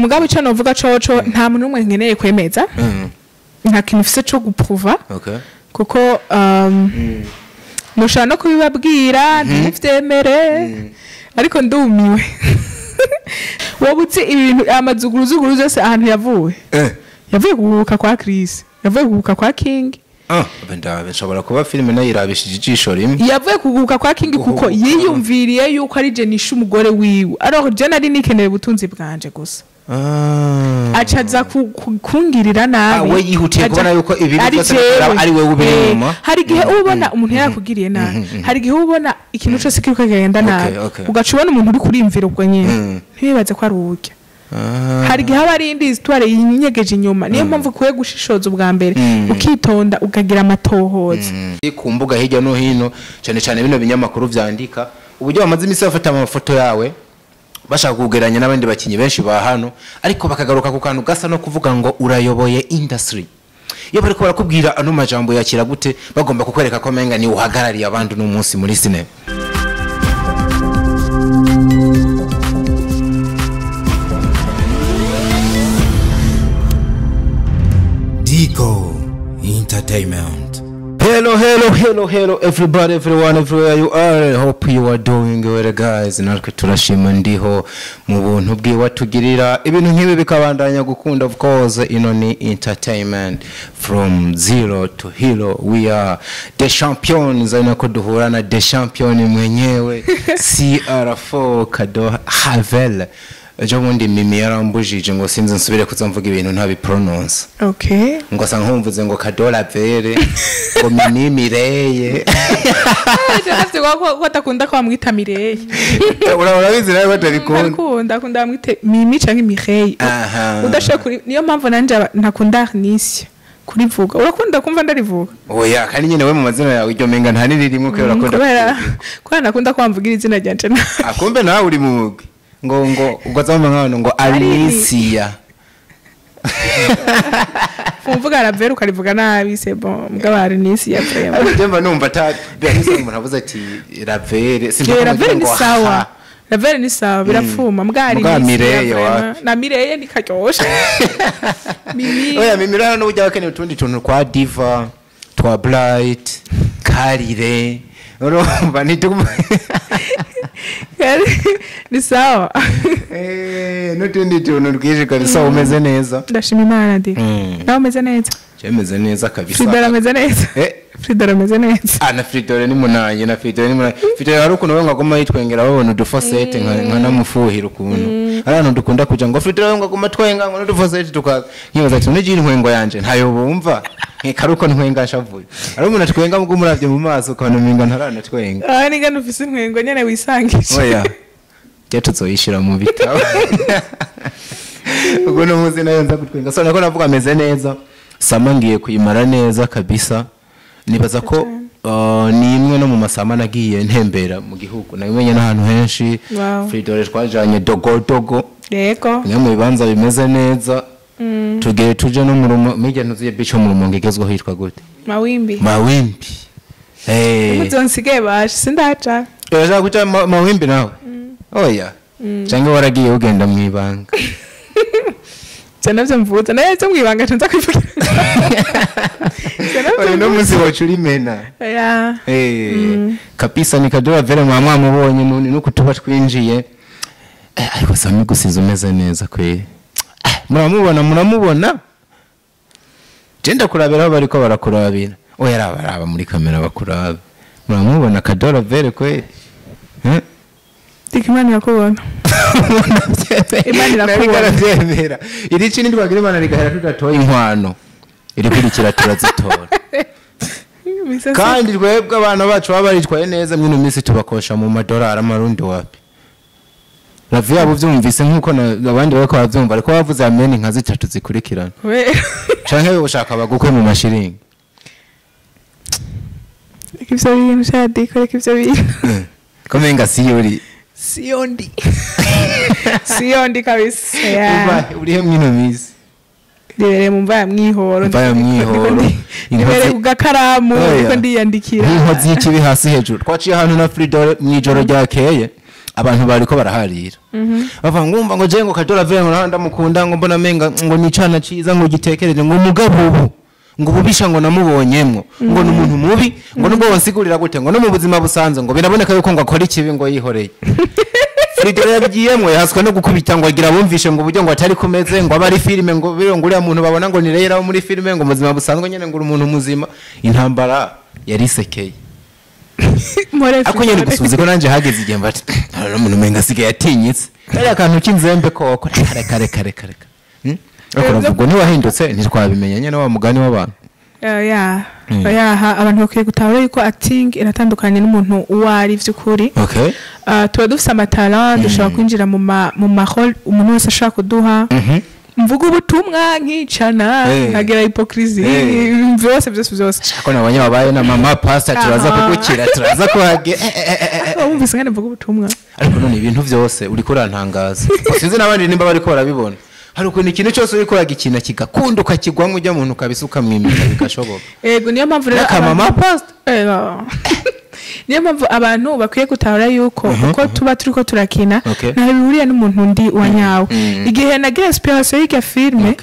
Mugabo ico novuga coco, nta muntu n'umwe nkeneye kwemeza, nta kintu mfise co guprouva, kuko mushobora no kubibabwira ntimuvyemere, ariko ndumiwe. Wowe uzi ibintu amazuguruzuguru zose ahantu yavuye? Yavuye kuguruka kwa Chris, yavuye kuguruka kwa King. Ah, ndabe nshobora kuba filime nayirabishije ijisho rimwe. Yavuye kuguruka kwa King kuko yiyumviriye yuko ari je nishe umugore wiwe, alors je nari nikeneye ubutunzi bwanje gusa. Acaza kungirira nabi. Ah, we yihutiye kubona yuko ibi ari byose jewe. ari wewe ubiri inyuma. Hari igihe uba ubona umuntu yarakugiriye nabi, hari igihe uba ubona ikintu cyose kiriko kigenda nabi, ugaca ubona umuntu uri kurimvira ubwo nyene, ntiwibaze ko ari urya. Hari igihe haba hari indi histoire yinyegeje inyuma. Niyo mpamvu ukwiye gushishoza ubwa mbere, ukitonda, ukagira amatohoza. Ku mbuga hirya no hino, cyane cyane bino binyamakuru vyandika, uburyo bamaze iminsi bafata amafoto yawe bashaka kugereranya n'abandi bakinyi benshi ba hano, ariko bakagaruka ku kantu gasa no kuvuga ngo urayoboye industry. Iyo bariko barakubwira ano majambo, yakira gute? Bagomba kukwereka ko menga ni uhagarariye abandi uno munsi muri cinema. Dico Entertainment. Hello, hello, hello, hello, everybody, everyone, everywhere you are. Hope you are doing well, guys. Natwe turashima ndiho mu buntu bwiwe tugirira ibintu nk'ibi bikabandanya gukunda. Of course, ino ni entertainment from zero to hero. We are the champions. Ari nako duhura na the champion mwenyewe, CR4 Kado Havel. Ejo bundi Mimi yarambujije ngo sinzi nsubire kuza mvuga ibintu ntabipronounce. Ngo asa nkumvuze ngo Kadola Vere, ngo Mimi Mireye. Navyo ko atakunda ko bamwita Mireye. Urabizi nawe batabikunda. Akunda, akunda bamwite Mimi canke Mireye. Udashobora kuri, niyo mpamvu nanje ntakunda Arnisia kurivuga. Urakunda kumva ndarivuga? Oya, kandi nyine we mu mazina yawe iryo menga nta niririmwe kubera urakunda. Kubera nakunda ko bamvugira izina ryanje nabi. Akumbe nawe uri mu mugwi ngo ubwo azamva nk'abantu ngo Arnisia. Umvuga Ravere ukarivuga nabi, c'est bon, mugabo Arnisia vraiment. Ariko njye mba numva ata Bernice, umuntu avuze ati Ravere, simba Ravere ni ngo sawa. ha. Ravere ni sawa, birapfuma, mbwa Mbwa Arnisia Mireye vraiment. wapi? Na Mireye ni karyoshe. Mimi. Oya, Mimi rero n'uburyo akeneye utundi tuntu twa Diva, twa Bright, Karire, urumva ntituguma. Ni sawa. N'utundi tuntu twinshi kabisa. Umeze neza? Ndashima Imana ndi. Nawe umeze neza? Meze neza kabisa. Fridora ameze neza? Fridora ameze neza? Ah, na Fridore ni munanye, na Fridore ni munanye. Fridore hari ukuntu we ngo aguma yitwengera, babona udufosete nka namufuhira ukuntu. Hari ahantu dukunda kuja ngo Fridore ngo aguma twenga ngo n'udufosete, tukaza. Nkibaza ati none intwengo yanje ntayo bumva? Nkeka ari uko ntwenga nshavuye. Hari umuntu atwenga mugo umuravye mu maso ukabona umenga ntaranatwenga. Ah, niga nufise intwengo nyene wisangije. Oya. Jya tuzoyishira mu bitabo. Ubwo no munsi nayo nza gutwenga. So nako navuga ameze neza. Summer ngiye kuyimara neza kabisa. Nibaza ko ni imwe no mu masama nagiye ntembera mu gihugu. Nabimenye n'ahantu henshi. Fridore twajanye dogo dogo. Bimwe mu bibanza bimeze neza. Tugiye tuje no mu rumo, mirya ntuziye beach mu Rumonge igezweho yitwa gute? Mawimbi. Mawimbi. Muzonsigaye bashe sindaca. Urashaka kuja Mawimbi nawe? Oya. Canke waragiye ugenda mu ibanga? Je navyo mvuze nayo cyo mwibanga nza kwivugira. Je navyo Oya, no mvuze. munsi wacu urimena. Oya. Kabisa ni Kadola Vere mwa mwamubonye none nuko tuba twinjiye. Ariko Sami gusiza umeze neza kweli. Muramubona, muramubona. Je ndakurabira aho bariko barakurabira. Oya, araba araba muri kamera bakuraba. Muramubona Kadola Vere kweli? Dika Imana irakubona. Imana irakubona. Narabyemera. Iri cini twagira Imana rigahera tudatoye inkwano. Irikurikira turazitora. Kandi twebwe abana bacu baba baritwaye neza mwino minsi tubakosha mu madolari, amarundi wapi. Ravi yabo vyumvise nkuko abandi bariko baravyumva, ariko bavuze amen nka zitatu zikurikirana. Kubera Canke ushaka bagukwe mu mashiringi. Reka ivyo bintu shadiko, reka ivyo bintu. Komenga siyori. Siyondi. Siyondi kabisa. Yeah. Uba urihe mwino minsi? Ndibereye mu mva ya Mwihoro. Mva ya Mwihoro. Ndibereye ku gakaramu, Oya. ndiko ndiyandikira. Nk'inkozi y'ikibi hasi hejuru. Twaciye ahantu na Fridore mw'ijoro ryakeye. Abantu bariko baraharira, bavuga ngo umva, ngo je ngo Kadora Vere, ngo ndamukunda, ngo mbona menga ngo ni cana ciza, ngo gitekereje, ngo mugabo ubu ngo ububisha ngo namubonyemwo, ngo ni umuntu mubi, ngo nubwo wonsigurira gute, ngo no mu buzima busanzwe ngo biraboneka yuko ngo akora ikibi ngo yihoreye. Fridore yabigiyemwo, yahaswe no gukubita, ngo agira bumvishe ngo uburyo ngo atari kumeze, ngo aba ari filime, ngo biro ngo uriya muntu babona ngo ni rero wo muri filime, ngo mu buzima busanzwe nyene ngo uri umuntu muzima. Intambara yarisekeye. More. Ako nyene gusubiza ko nanje hageze igihe mbati hari umuntu umenga asigaye atinyitse, kariya kantu k'inzembe koko, kare kare kare kare. Ariko uravuga ntiwahindutse, ntitwabimenya nyene wa mugani w'abantu. Ya ya, abantu bakwiye gutahura yuko acting iratandukanye n'umuntu uwo ari vy'ukuri. Tuba dufise amatalent, dushobora kwinjira mu ma rôle umuntu wese ashobora kuduha. Mvuga ubutumwa nkicana, nkagira hypocrisie, byose byose byose. Ko nabonye wabaye na mama pastor, turaza kugukira, turaza kuhage. Wumvise ngene mvuga ubutumwa? Ariko none ibintu byose uriko urantangaza, sinzi n'abandi nimba bariko barabibona, hari ukuntu ikintu cyose uriko uragikina kigakunda, ukakigwamo, ujya muntu kabisa ukamwimika bigashoboka. Ego, niyo mpamvu rero n'akamama pastor. Ego. Niyo mpamvu abantu bakwiye gutahura yuko uko tuba turiko turakina ntaho bihuriye n'umuntu undi wa nyawe. Igihe nagira inspiration y'irya filme,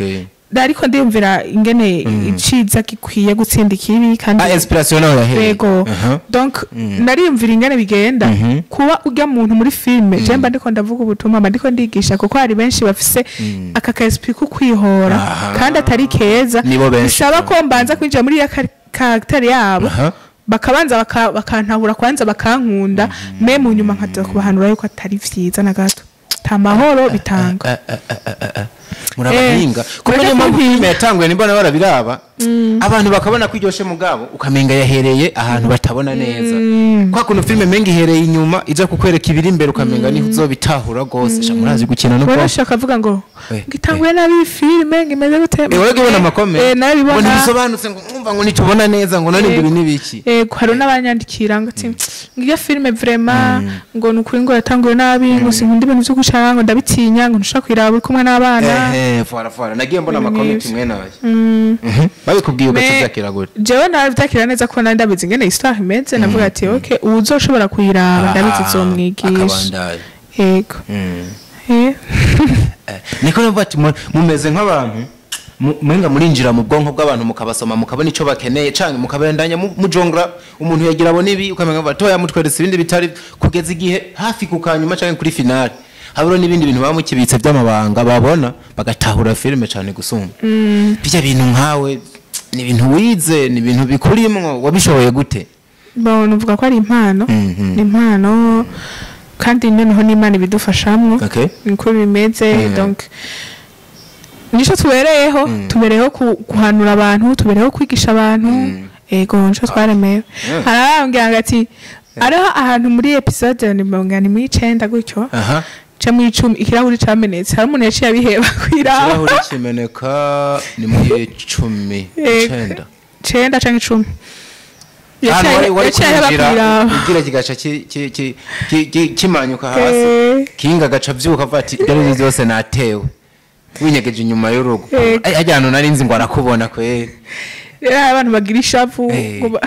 ariko ndiyumvira ingene iciza gikwiye gutsinda ikibi kandi Ah, inspiration naho yahereye. Yego. Donc nariyumvira ingene bigenda kuba ujya muntu muri filme. Je mba ndiko ndavuga ubutumwa, mba ndiko ndigisha, kuko hari benshi bafise aka ka esprit ko kwihora kandi atari keza. Nibo benshi. Bisaba ko mbanza kwinjira muri ya caractère yabo, bakabanza bakantahura kwanza, bakankunda, me mu nyuma nkaza kubahanura yuko atari vyiza na gato, ta mahoro bitanga. Murabahinga kuko Mureke niyo mpamvu kuntinya. filime yatanguye nimba barabiraba, abantu bakabona ko iryoshe, mugabo ukamenga yahereye ahantu batabona neza, kwa kuntu filime menga ihereye inyuma ija kukwereka ibiri imbere, ukamenga niho uzobitahura rwose. Sha, murazi gukina no Barashaka avuga ngo ngitanguye nabi iyi filime, ngo imeze gute? Wege ubona amakome Eh, narabibona. ngo ntibisobanutse, ngo mwumva ngo ntitubona neza, ngo none ngo ibi nibiki? Yego, hari n'abanyandikira ngo ati ngo iyo filime vraiment, ngo ni ukuri ngo yatanguye nabi, ngo sinkunda ibintu vyo gushaka, ngo ndabitinya, ngo ntushaka kuyiraba uri kumwe n'abana. Ehe, voilà voilà, nagiye mbona Ibintu amakomenti nk'ivyo. mwe nayo. Babikubwiye ugaca uvyakira gute? Jewe navyakira neza ko nari ndabizi ingene histoire imeze. Navuga ati ok, uwuzoshobora kuyiraba ndabizi izomwigisha. Akabandanya. Yego. Eh. Niko navuga ati mumeze nk'abantu mwenga murinjira mu bwonko bw'abantu, mukabasoma, mukabona ico bakeneye, canke mukabandanya mujongera umuntu yagira abone ibi, ukamenya ngo toya mutweretse ibindi bitari, kugeza igihe hafi ku kanyuma canke kuri finale haburo n'ibindi bintu baba mukibitse by'amabanga, babona bagatahura filime cane gusumba bijya bintu. Nkawe ni ibintu wize, ni ibintu bikurimwo, wabishoboye gute? Bon, nuvuga ko ari impano. Ni impano, kandi noneho n'Imana ibidufashamwo. Niko bimeze. Donc nico tubereyeho, tubereyeho guhanura abantu, tubereyeho kwigisha abantu. Ego, nico twaremewe. Hari abambwira ngo ati ariho ahantu muri episode ni ni muri 9 gutyo, ca muri 10, ikirahuri camenetse, hari umuntu yaciye abiheba kwiraba. Ikirahuri kimeneka ni muri 10, 9? 9 canke 10. Hano wari Yaciye aheba kwinjira kwiraba. ugira kigaca kimanyuka hasi. Kinga gaca avyuka avuga ati ibyo arivyo byose natewe, winyegeje inyuma y'urugo. Yego. Ay, harya hantu nari nzi ngo arakubona kweri. Rero abantu bagira ishavu, ngo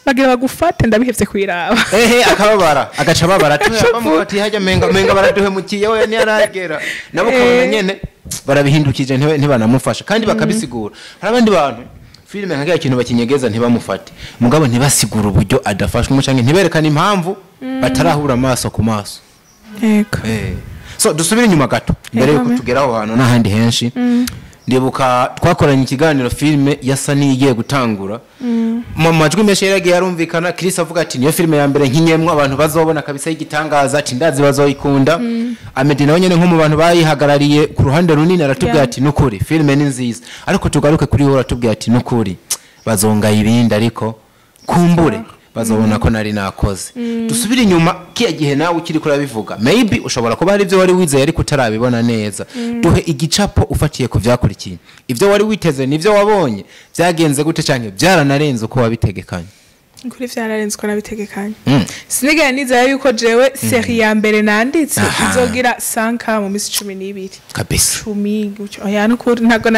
bagira bagufate, ndabihevye kwiraba. Ehe, akababara, agaca ababara ati bamufatiye hajya, menga baraduhemukiye, we ntiyaragera nabo, ukabona nyene barabihindukije, ntibanamufasha kandi bakabisigura. Hari abandi bantu filime nka kintu bakinyegeza, ntibamufate, mugabo ntibasigura uburyo adafashwe, canke ntiberekane impamvu batarahura amaso ku maso. Yego. So dusubire inyuma gato mbere yuko Yego, tugera aho hantu n'ahandi henshi. Ndibuka twakoranye ikiganiro filime yasa n'iyigiye gutangura, mu majwi menshi yaragiye yarumvikana Chris avuga ati niyo filime ya mbere nkinyemwo abantu bazobona kabisa y'igitangaza, ati ndazi bazoyikunda. Amedi nawe nyene nko mu bantu bayihagarariye ku ruhande runini aratubwira ati nukuri filime ni nziza, ariko tugaruke kuri wowe, uratubwira ati nukuri bazonga ibindi, ariko kumbure bazobona ko nari nakoze. Dusubire inyuma kiya gihe nawe ukiri kurabivuga, maybe ushobora kuba hari ibyo wari wizeye ariko utarabibona neza. Duhe igicapo ufatiye ku vyakurikiye, ibyo wari witeze nivyo wabonye, byagenze gute canke byaranarenze uko wabitegekanye? Kuri vyararenze uko nabitegekanye. Sinigera nizera yuko jewe série ya mbere nanditse izogira 5 mu minsi 12. Kabisa. 10 gutyo. Oya, nukuri ntabwo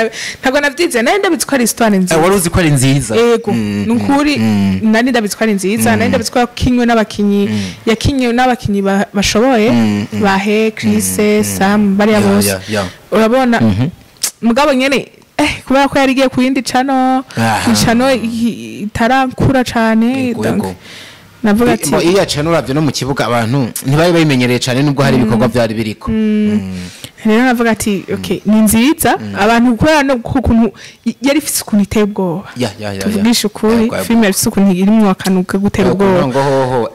navyize, nari ndabizi ko ari histoire nziza. Wari uzi ko ari nziza? Ego, nukuri nari ndabizi ko ari nziza, nari ndabizi ko yakinywe n'abakinyi, yakinywe n'abakinyi bashoboye, bahe Chris, Sam, bariya bose. Urabona, mugabo nyene kubera ko yari igiye ku yindi channel, channel itarakura cane, donc navuga ati Iya channel uravye no mu kibuga abantu ntibari bayimenyereye cane, nubwo hari ibikorwa byari biriko. Rero navuga ati okay, ni nziza, abantu kubera no kuntu yari ifise ukuntu iteye ubwoba. Ya ya ya ya. Tuvugishe ukuri, filime ifise ukuntu irimwo akantu ko gutera ubwoba. Ngo hoho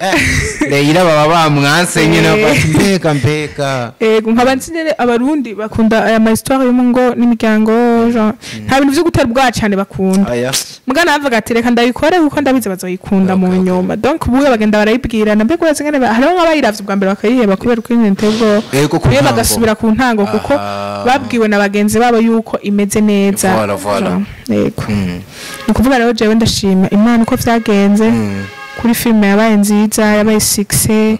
Leila baba bamwanse nyine, bati mbega mbega. Ego, nkaba nzi rero Abarundi bakunda aya ma histoire yo mu ngo n'imiryango, genre nta bintu vyo gutera ubwoba cane bakunda. Aya. Mugana navuga ati reka ndabikore kuko ndabizi bazoyikunda mu nyuma. Donc ubu bagenda barayibwirana, mbega urazi ngene hariho nk'abayiravye ubwa mbere bakayiheba kubera uko ingene iteye ubwoba. Ego, ku Rero ntango. bagasubira ku ntango kuko babwiwe na bagenzi babo yuko imeze neza. Voilà, voilà. Yego, ni ukuvuga rero jewe ndashima Imana uko vyagenze kuri filime, yabaye nziza, yabaye succès.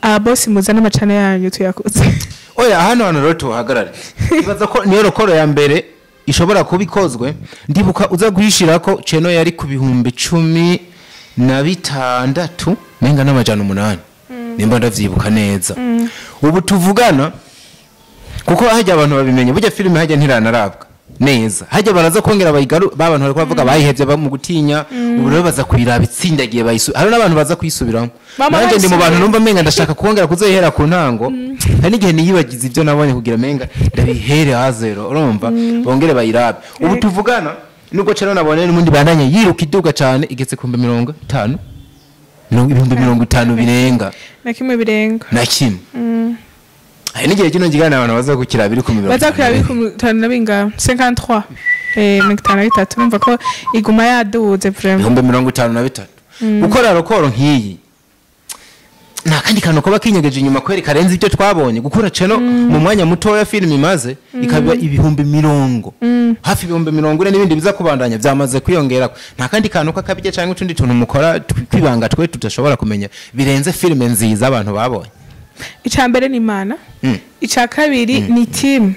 Ababosi, muzane amacana yanyu tuyakuze. Oya, hano rero tuhagarare. Ibaza ko niyo rokoro ya mbere ishobora kuba ikozwe. Ndibuka uza guhishira ko channel yari ku 16,800 menga, nimba ndavyibuka neza. Ubu tuvugana, kuko hajya abantu babimenye, burya filime hajya ntiranarabwa neza, hajya baraza kongera bayigaru, ba bantu bariko bavuga bayihevye mu gutinya, ubu rero baza kuyiraba itsindagiye bayisu, hari n'abantu baza kuyisubiramo. Mama Nanjye ndi mu bantu bayisubiye. numva menga ndashaka kongera kuzoyihera ku ntango. Hari n'igihe niyibagiza ibyo nabonye kugira menga ndabihere à zéro, urumva, bongere bayirabe. Ubu tuvugana, nubwo channel nabonye n'ubundi bandanye yiruka iduga cyane, igeze ku 50, 50,000 birenga. Na kimwe birenga. Na kimwe. Hari n'igihe kino kiganiro abantu baza kukiraba biri ku mirongo Baza kureba itanu. biri ku 50 na bingahe, 53, 53, urumva ko iguma yaduze vraiment. 53,000. Gukora rokoro nk'iyi, nta kandi kantu kuba kinyegeje inyuma kweri karenze ibyo twabonye. Gukora channel mu mwanya mutoya filime imaze ikaba ibihumbi mirongo, hafi 40,000, n'ibindi biza kubandanya byamaze kwiyongera, nta kandi kantu k'akabijya cyangwa utundi tuntu mukora kwibanga twe tudashobora kumenya birenze filime nziza abantu babonye? Icya mbere ni Imana, icya kabiri ni team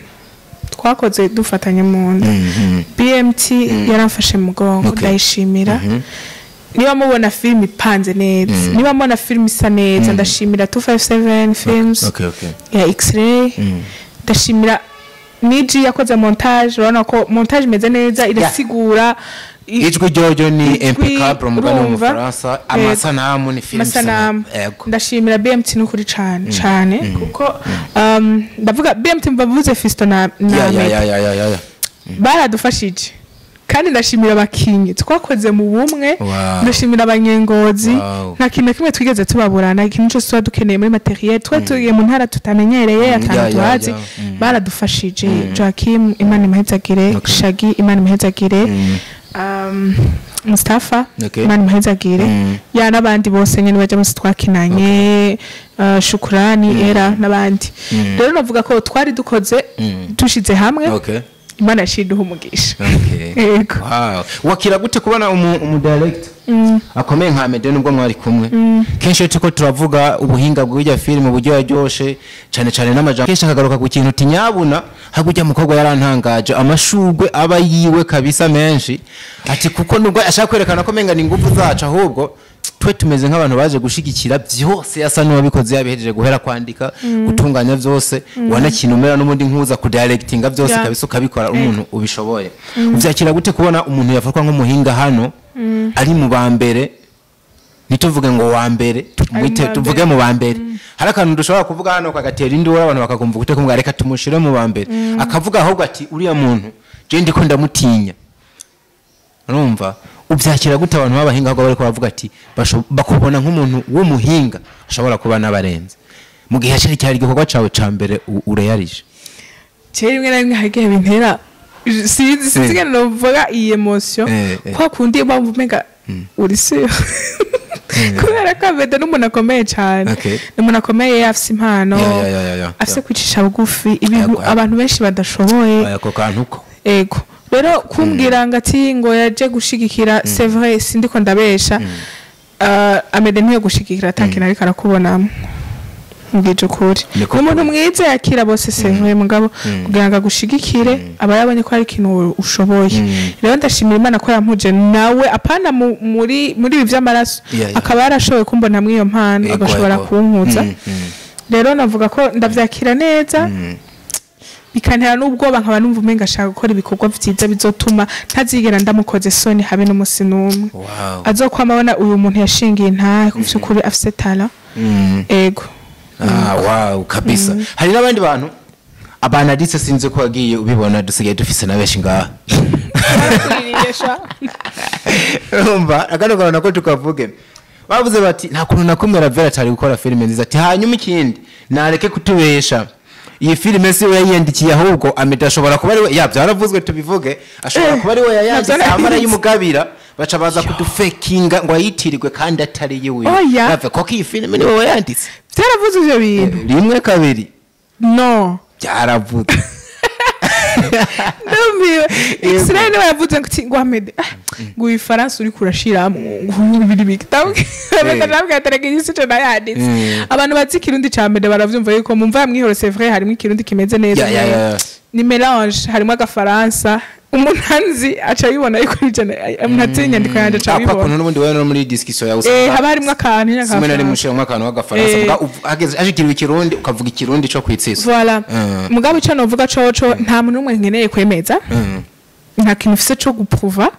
twakoze dufatanye mu nda. BMT yaramfashe mu mugongo, ndayishimira. Niba mubona filime ipanze neza, niba mubona filime isa neza, ndashimira 257 Films ya X-ray, ndashimira Niji yakoze montage. Urabona ko montage imeze neza, irasigura Ijwi ryoryo ni Ijwi, impeccable, umugani urumva? w'Umufaransa. Amasanamu ni filime isa. Amasanamu. Yego. Ndashimira BMT n'ukuri cane cane, kuko ndavuga BMT mbavuze Fisto na Ahmed. Ya. Baradufashije, kandi ndashimira abakinyi twakoze mu bumwe. Ndashimira Abanyengozi. Nta kintu na kimwe twigeze tubaburana, ikintu cyose tuba dukeneye muri matériel, twari tugiye mu ntara tutamenyereye, akantu tuhazi, baradufashije. Joaquim, Imana imuhezagire. Shagi, Imana imuhezagire. Mustafa, Imana imuhezagire. Ya, n'abandi bose nyine bajya bose twakinanye, Shukurani, Era n'abandi. Rero navuga ko twari dukoze dushize hamwe, Imana yaciye iduha umugisha. Yego. Wow. Wakira gute kubona umu director akomeye nka Amede, nubwo mwari kumwe kenshi iyo turiko turavuga ubuhinga bw'irya filime, uburyo yaryoshe cane cane n'amajambo, kenshi akagaruka ku kintu tinyabuna hagujya mukobwa yarantangaje, amashugwe aba yiwe kabisa menshi, ati kuko nubwo ashaka kwerekana ko menga ni ingufu zacu, ahubwo twe tumeze nk'abantu baje gushigikira, byose yasa n'uwabikoze yabihejeje guhera kwandika, gutunganya byose, wanakina umera n'ubundi nkuza kudirectinga byose, kabisa ukabikora umuntu ubishoboye. Uvyakira gute kubona umuntu yafatwa nk'umuhinga hano ari mu ba mbere? Ntituvuge ngo wa mbere, tumwite Ari mu ba tuvuge mu ba mbere. Hari akantu dushobora kuvuga hano kagatera induru, abantu bakakumva gute kumva reka tumushire mu ba mbere, akavuga ahubwo ati uriya muntu je ndiko ndamutinya. Urumva, ubyakira gute abantu b'abahinga ahubwo bariko baravuga ati bakubona nk'umuntu w'umuhinga ashobora kuba n'abarenze, mu gihe cyari cyari igikorwa cawe ca mbere ureyarije? Kera rimwe na rimwe hari igihe bintera, sinzi ingene novuga iyi émotion, kwa kundi mpamvu umenga uri sûr, kubera ko Amede n'umuntu akomeye cyane. Ni umuntu akomeye, afise impano, Ya. afise kwicisha bugufi, ibintu abantu benshi badashoboye. Aya, ako kantu ko Ego, rero kumbwira ngo ati ngo yaje gushigikira, c'est vrai, sindiko ndabesha. Amede ntiyo gushigikira atakintu ariko arakubonamo, mbwije ukuri. Niko Umuntu kuri. mwiza yakira bose, c'est mugabo kugira ngo agushigikire aba yabonye ko hari ikintu ushoboye. Rero ndashimira Imana ko yampuje nawe, apana muri ibi vy'amaraso, akaba yarashoboye kumbona muri iyo mpano, agashobora kunkuza. Rero navuga ko ndavyakira neza, bikantera n'ubwoba, nkaba numva umenga ashaka gukora ibikorwa vyiza bizotuma ntazigera ndamukoze soni habe n'umusi n'umwe, azokwama abona uyu muntu yashingiye intahe ku vy'ukuri afise talent. Ego. Ah, wow, kabisa. Hari n'abandi bantu abanaditse, sinzi ko wagiye ubibona, dusigaye dufise na benshi ngaha. Urumva akano kantu nako tukavuge. Bavuze bati nta kuntu na kumwe Ravera atari gukora filime nziza, ati hanyuma ikindi nareke kutubesha, iyi filime si we yayiyandikiye, ahubwo Amede ashobora kuba ari we ya byaravuzwe, tubivuge, ashobora kuba ari we yayanditse, navyo amara narabizi. Yimugabira baca baza kudufekinga ngo ayitirirwe kandi atari yiwe. Oya. Rave, koko iyi filime ni wowe yanditse? Byaravuze ivyo bintu? Rimwe, kabiri. No. Byaravuze. Ndumiwe. Israel niwe yavuze ngo ngo Ahmed, ngo ifaransa uriko urashiramwo ngo ibiri bikita, ndabwira ati igisi cyo nayanditse. Abantu bazi ikirundi ca mbere baravyumva yuko mumva ya mwihoro, c'est vrai, harimo ikirundi kimeze neza. Ni mélange, harimo agafaransa. Umuntu anzi aca abibona yuko ari jana, umuntu azi inyandiko yanje aca Ah, kwa abibona. kuntu n'ubundi wewe no muri discussion yawe Haba harimo akantu nyine simwe nari k'agafaransa. mushira akantu k'agafaransa, muga hageze ashikiriwe ikirundi ukavuga ikirundi co kwitsiso. Voilà. Mugabo ico novuga coco, nta muntu n'umwe nkeneye kwemeza, nta kintu ufise co guprouva,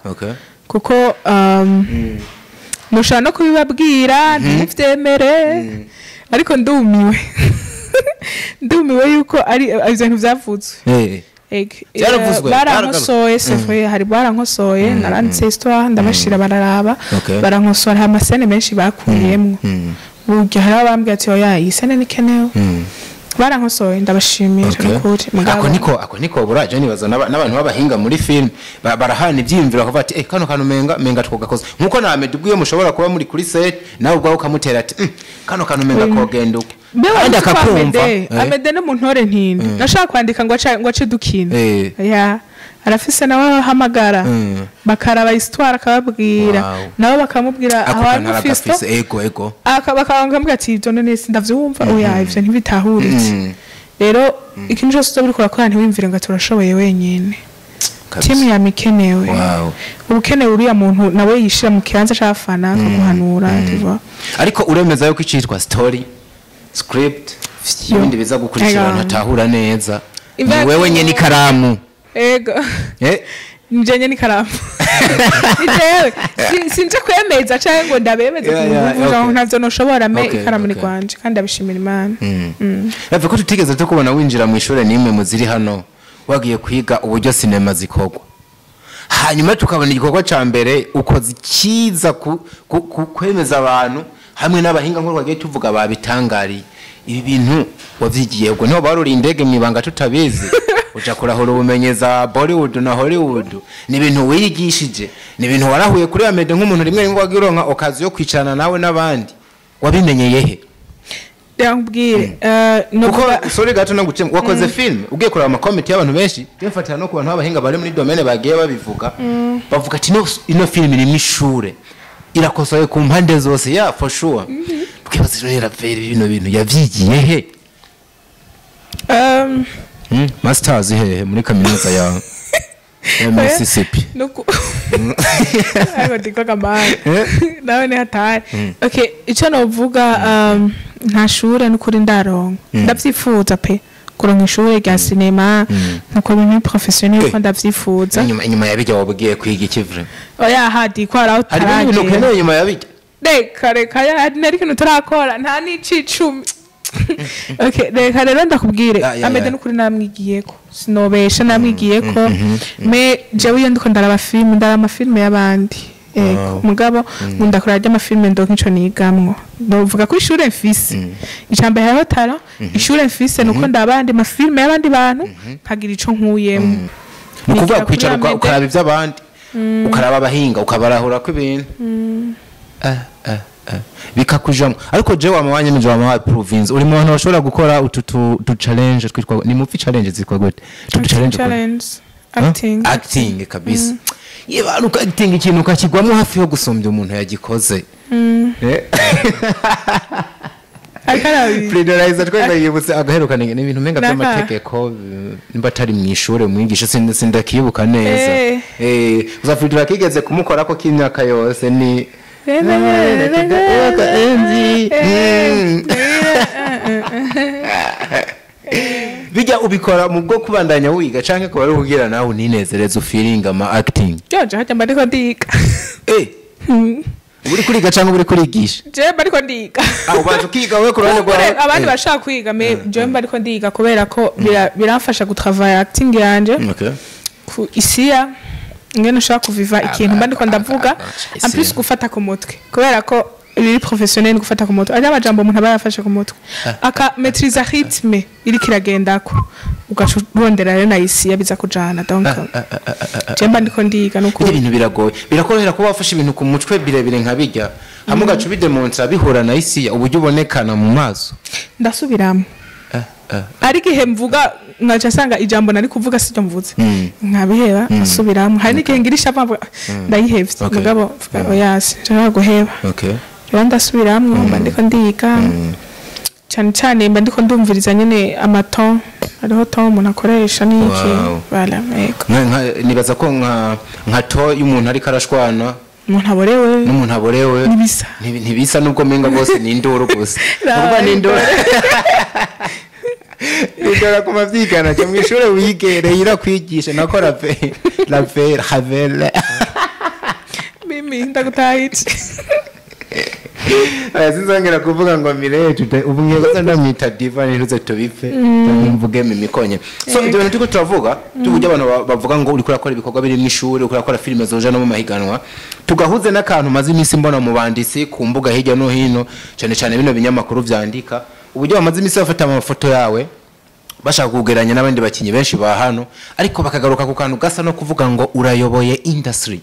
kuko mushobora no kubibabwira ntimuvyemere, ariko ndumiwe yuko ari ivyo bintu vyavuzwe. Byaravuzwe, Barankosoye, c'est vrai, hari barankosoye. Naranditse histoire, ndabashira bararaba, barankosora, hari ama scènes menshi bakuyemwo. Burya hari abambwira ati oya, iyi scène nikenewe. Barankosoye, ndabashimira nukuri. Ako niko buraje nibaza n'abantu b'abahinga muri film barahana ivyiyumviro, bakavuga ati eh, kano kantu menga twogakoze nkuko na Ahmed ubwiwe mushobora kuba muri kuri set, nawe ubwawe ukamutera ati kano kantu menga kogenda uko." Mbe Kandi wari uzi ko akakumva. Amede, Amede no mu ntore ntindi nashaka kwandika ngo ace dukina. Ya, arafise nawe ahamagara, bakaraba histoire, akababwira, nabo bakamubwira Ako aho kantu ari Fisto. aragafise, ego. Bakambwira ati ibyo none sindavyumva, oya, ivyo ntibitahuritse. Rero ikintu cyose uzoba uriko urakora, ntiwiyumvire ngo turashoboye wenyine. Timu yamikenewe. Uba ukenewe uriya muntu nawe yishira mu kibanza c'abafana akaguhanura, tu vois. Ariko uremeza yuko icitwa story, script, ibindi biza gukurikirana, atahura neza ni wewe nyene ikaramu? Ego. Njenye n'ikaramu, ni jewe. Sinje kwemeza canke ngo ndabemeze ku nguvu, ntavyo noshobora, me ikaramu ni gwanje kandi ndabishimira Imana. Rave, ko tutigeze tukubona winjira mu ishure n'imwe mu ziri hano wagiye kwiga uburyo sinema zikorwa, hanyuma tukabona igikorwa ca mbere ukoze ikiza kwemeza abantu hamwe n'abahinga nk'uko bagiye tuvuga babitangariye, ibi bintu wavyigiye ubwo niho baruriye indege mwibanga tutabizi, uja kurahura ubumenyi za Bollywood na Hollywood? Ni ibintu wiyigishije? Ni ibintu warahuye kuri Amede nk'umuntu rimwe rimwe wagiye uronka occasion yo kwicarana nawe n'abandi? Wabimenyeye he? Ndakubwire, no Kuko sorry gato no gucema, wakoze film, ugiye kureba ama comment y'abantu benshi, mfatira no ku bantu b'abahinga bari muri domaine bagiye babivuga, bavuga ati ino film irimo ishure, irakosoye ku mpande zose, yeah, for sure. Twibaza rero, Ravera bino bintu yavyigiye he? Masters hehe, muri kaminuza ya Mississippi? Nuku ariko ndiko kamara nawe ni hatari. Okay, icyo novuga, nta shure n'ukuri ndaronka. Ndavyifuza pe kuronka ishure rya sinema nkuko bimwe professionnel, ko ndavyifuza. Inyuma ya bijya waba ugiye kwiga iki vrai? Oya, hadi ko hari aho Hari ibindi bintu tutaragera. ukeneye inyuma ya bijya? Reka reka, ya nari kintu turakora nta n'icicumi. Okay, reka rero ndakubwire. Amede n'ukuri namwigiyeko, sinobesha, namwigiyeko, mais jewe iyo ndiko ndaraba filime, ndaraba amafilime y'abandi. Ego, mugabo nkunda kuraba ry'amafilime ndonka ico nigamwo. Novuga ko ishure mfise, icambere hariho talent, ishure mfise nuko ndaba ayandi mafilime y'abandi bantu nkagira ico nkuyemwo. Ni ukuvuga Nigira kuri kwicara Amede. ukaraba iby'abandi, ukaraba abahinga, ukabarahura ko ibintu bikakujamo. Ariko jewe wama wanyemeje, wama wa province, uri mu bantu bashobora gukora utu tu challenge twitwa ni movie challenge, zitwa gute? Utu challenge Challenge acting. Acting kabisa. Yewe, ukatinga ikintu ukakigwamo hafi yo gusumbya umuntu yagikoze. Fridolaiza twese yibutse agaherukana n'ibintu menga by'amategeko, nimba atari mu ishure umwigisha, sindakibuka neza. Uza Fridolaiza kigeze kumukora ko k'imyaka yose ni bijya ubikora mu bwo kubandanya wiga canke kuba ari kugira nawe uninezereza ufiringa ama acting? Jojo, hajya mba ndiko ndiga. Uri kuriga cyangwa uri kurigisha? Je mba ndiko ndiga. Ah, ubanza ukiga wewe ku ruhande rwawe. Abandi bashaka kwiga, mais je mba ndiko ndiga kubera ko biramfasha gutravailler acting yanje. Ku isiya ngene ushaka kuviva ikintu mba ndiko ndavuga, en plus gufata ku mutwe, kubera ko biri professionnel gufata ku mutwe. Ari amajambo umuntu aba yafashe ku mutwe, aka maîtriser rythme iri kiragendako, ugaca urondera rero na isiya biza kujana. Donc je mba ndiko ndiga nuko ibintu biragoye, birakorohera kuba wafashe ibintu ku mutwe birebire nka bijya hamwe ugaca ubidemontra bihura na isiya uburyo ubonekana mu maso. Ndasubiramo. Ari gihe mvuga nkaca nsanga ijambo nari kuvuga siryo mvuze, nkabiheba, asubiramo. Hari n'igihe ngirisha mvuga ndayihevye, mugabo mvuga oya, sinshaka guheba. Rero ndasubiramwo, mba ndiko ndiga cyane cyane, mba ndiko ndumviriza nyene amaton, hariho ton umuntu akoresha n'iki. Voilà, yego. Nibaza ko nka to y'umuntu ariko arashwana, umuntu aborewe n'umuntu aborewe ntibisa, ntibisa nubwo menga bose ni induru gusa. Kuba ni induru Ndora kuma vyigana cyo mwishure wigere irakwigisha nako rave rave havele. Mimi ndagutahitse. Aya, sinzongera kuvuga ngo Mireille, ubu ngiye gusa ndamwita Diva ntiruze tubipfe, mvuge Mimi konye. So ibyo bintu turiko turavuga tuburyo abantu bavuga ngo uriko urakora ibikorwa biri mu ishuri, uriko urakora filime zoja no mu mahiganwa, tugahuze n'akantu maze iminsi mbona mu banditsi ku mbuga hirya no hino, cyane cyane bino binyamakuru vyandika uburyo bamaze iminsi bafata amafoto yawe bashaka kugeranya n'abandi bakinyi benshi ba hano, ariko bakagaruka ku kantu gasa no kuvuga ngo urayoboye industry.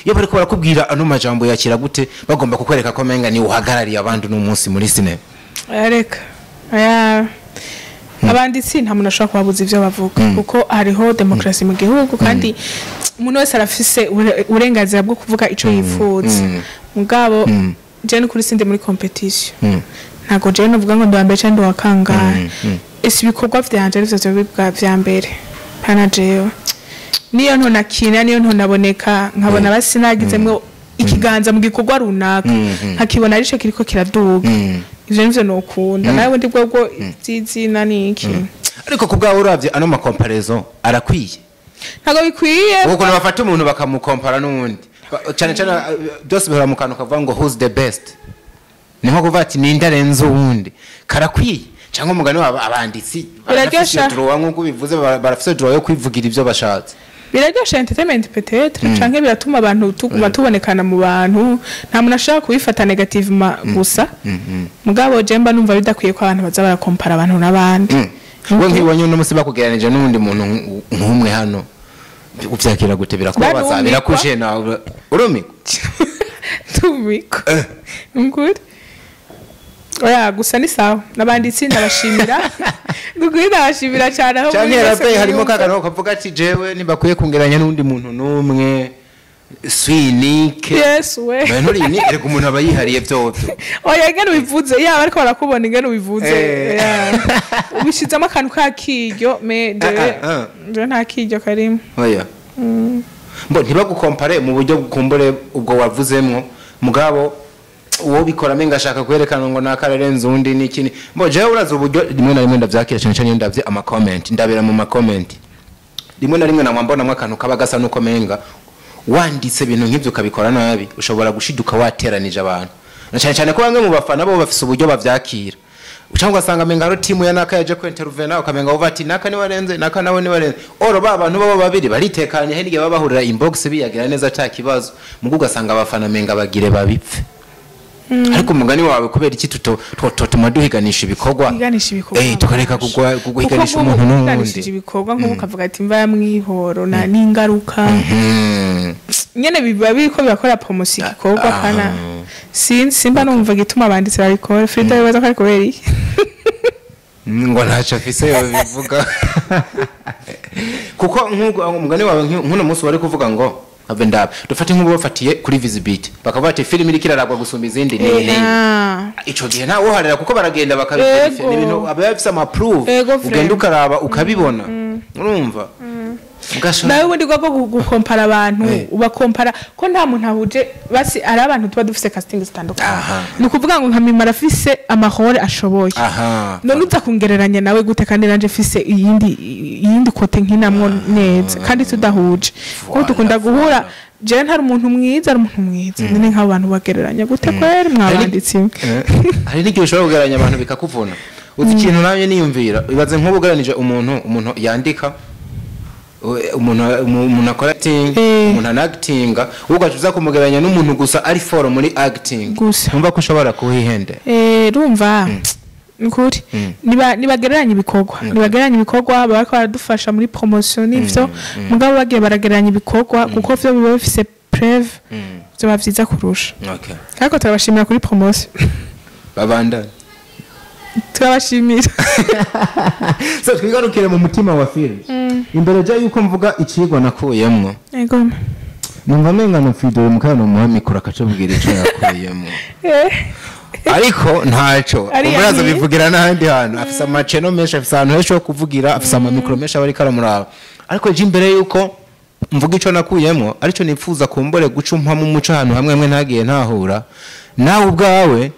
Iyo bariko barakubwira ano majambo yakira gute? Bagomba kukwereka ko menga ni uhagarariye abandi no munsi muri cinema. Reka aya abanditsi nta muntu ashobora kubabuza ivyo bavuga, kuko hariho demokarasi mu gihugu, kandi umuntu wese arafise uburenganzira bwo kuvuga ico yifuza. Mugabo je ni kuri sinde muri competition, ntago je novuga ngo ndwa mbere canke ndwa kangahe. Ese ibikorwa vyanje arivyo vyoba vya mbere pana jewe? Niyo ntonakina, niyo ntonaboneka, nkabona basi nagizemwo ikiganza mu gikorwa runaka, nkakibona arico kiriko kiraduga, ivyo nivyo nokunda. Nawe ndi bwobwo vy'izina niki. Ariko kubwawe uravye ano makomparezo arakwiye? Ntago bikwiye. Ukuntu bafata umuntu bakamukompara n'uwundi, cyane cyane byose bihora mu kantu kavuga ngo who's the best, ni nko kuvuga ati ninde arenze uwundi. Karakwiye cyangwa umugani wabo abanditsi Biraryosha. droit, nk'uko bivuze, barafise droit yo kwivugira ivyo bashatse? Biraryosha entertainment peut-être, canke biratuma abantu tuguma tubonekana mu bantu, nta muntu ashaka kubifata negativement gusa. Mugabo je mba numva bidakwiye ko abantu baza barakompara abantu n'abandi. We nkibonye uno musi bakugereranije n'uwundi muntu nk'umwe hano, uvyakira gute? Birakubabaza? Barumikwa. Birakuje nawe urumikwa? Tumiko nguri oya, gusa ni sawa, n'abanditsi ndabashimira, ngukuri ndabashimira cyane aho Canke muri wese rape harimo mwiyumva. kakano kavuga ati jewe ntibakwiye kungeranya n'undi muntu n'umwe, swinike. Yesu we. Mbe nturi ni erega umuntu aba yihariye vyovyo. Oya, ingene ubivuze, yaba ariko barakubona ingene ubivuze. Yeah. Ubishizemo akantu ka kiryo, mais jewe jewe nta kiryo karimo. Oya, mbo ntibagukompare mu buryo bukumbure ubwo wavuzemwo, mugabo uwo bikora menga ashaka kwerekana ngo nakararenze undi n'ikindi. Mbo jewe uraza uburyo rimwe na rimwe ndavyakira, cyane cyane iyo ndavye ama comment, ndabera mu ma comment rimwe na rimwe namwa mbonamwo akantu kaba gasa nuko menga wanditse ibintu nk'ivyo ukabikora nabi ushobora gushiduka wateranije abantu, na cyane cyane ko bamwe mu bafana bo bafise uburyo bavyakira, cyangwa ugasanga menga haro timu ya naka yaje ku intervene, ukamenga uva ati naka ni warenze, naka nawe ni warenze. Oro ba bantu babo babiri baritekanye, he n'igihe baba bahurira inbox biyagira neza ata kibazo, mugo ugasanga abafana menga bagire babipfe. Ariko umugani wawe, kubera iki tuto tuma duhiganisha ibikorwa? Higanisha ibikorwa. Tukareka kugwa guhiganisha Kuko umuntu nk'ubu n'uwundi. uhiganishije ibikorwa, nk'ubu ukavuga ati imva ya mwihoro na n'ingaruka nyene biba biriko birakora promotion igikorwa kana simba numva gituma abanditsi babikora. Frida bibaza ko ari kubera iki? Ngo ntacyo afise yobivuga, kuko nk'uko umugani wawe nk'uno munsi wari kuvuga ngo Have ndaba dufate nk'ubu bafatiye kuri visibility, bakavuga ati filime iriko iraragwa gusumba izindi ni iyi. Ico gihe ntawe uharira, kuko baragenda bakabiverifya, ni ibintu aba bafise ama proof. Ugenda ukaraba ukabibona, urumva. Nawe ubundi bwo gukompara abantu, ubakompara ko nta muntu ahuje, basi ari abantu tuba dufise casting zitandukanye. Ni ukuvuga ngo nka Mimara afise amahore ashoboye, none uza kungereranya nawe gute kandi nanje mfise iyindi côté nkinamwo neza kandi tudahuje, kuko dukunda guhura? Jewe ntari umuntu mwiza, ari umuntu mwiza. None nk'abo bantu bagereranya gute kweri, mwabanditsi? Hari n'igihe ushobora kugereranya abantu bikakuvuna. Uzi ikintu namye niyumvira? Ibaze nk'ubu ugereranije umuntu yandika, umuntu akora acting, umuntu anactinga, ugaca uza kumugereranya n'umuntu gusa ari fort muri acting. Gusa. Ntumva ko ushobora kuhihende? Urumva, nukuri niba nibagereranya ibikorwa, nibagereranya ibikorwa, baba bariko baradufasha muri promotion n'ivyo, mugabo bagiye baragereranya ibikorwa, kuko vyo biba bifise preuve, vyoba vyiza kurusha. Ariko turabashimira kuri promotion. Babandanye. Turabashimira. So twigarukire mu mutima wa film. Imbere je yuko mvuga icigwa nakuyemwo, Ego. numva menga no Fido mukana muha micro akacubwira ico yakuyemwo. Ariko ntaco. Ariya. Umuraza bivugira n'ahandi hantu, afise amaceno menshi, afise ahantu henshi ho kuvugira, afise amamicro menshi aba ariko aramuraba. Ariko je, imbere yuko mvuga ico nakuyemwo, arico nipfuza kumbore guca umpamo umuco ahantu hamwe hamwe ntagiye ntahura nawe ubwawe,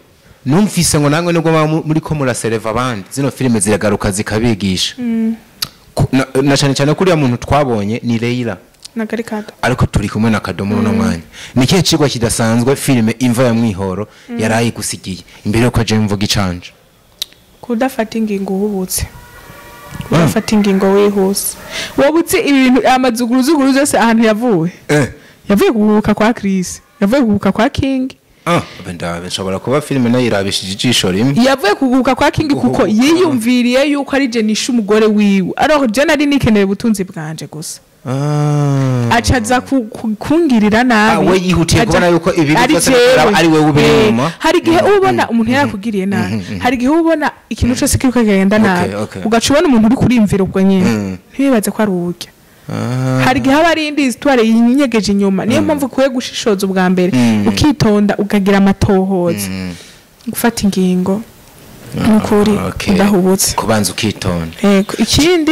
numvise ngo namwe nubwo muba muriko murasereva abandi, zino filime ziragaruka zikabigisha. Na cyane cyane kuriya muntu twabonye ni Leila. Nagarikado. Ariko turi kumwe na Kadomo uno mwanya. Ni ikihe cigwa kidasanzwe filime Imva ya Mwihoro yarayigusigiye, imbere yuko aje mvuga icanje? Kudafata ingingo uhubutse, kudafata ingingo wihuse. Wowe uzi ibintu amazuguruzuguru zose ahantu yavuye? Yavuye guhubuka kwa Chris, yavuye guhubuka kwa King. Ah, ndabe nshobora kuba filime nayirabishije ijisho rimwe. Yavuye kuguruka kwa King kuko Guhubuka. yiyumviriye yuko ari je nishe umugore wiwe, alors je nari nikeneye ubutunzi bwanje gusa. Acaza kungirira nabi. Ah, we yihutiye kubona yuko ibibi ari byose jewe. ari wewe ubiri inyuma. Hari igihe uba ubona umuntu yarakugiriye nabi, hari igihe uba ubona ikintu cyose kiriko kigenda nabi, ugaca ubona umuntu uri kurimvira ubwo nyene, ntiwibaze ko ari urya. Hari igihe haba ari indi histoire yinyegeje inyuma. Niyo mpamvu ukwiye gushishoza ubwa mbere, ukitonda, ukagira amatohoza, gufata ingingo nukuri udahubutse. Kubanza ukitonda. Yego. Ikindi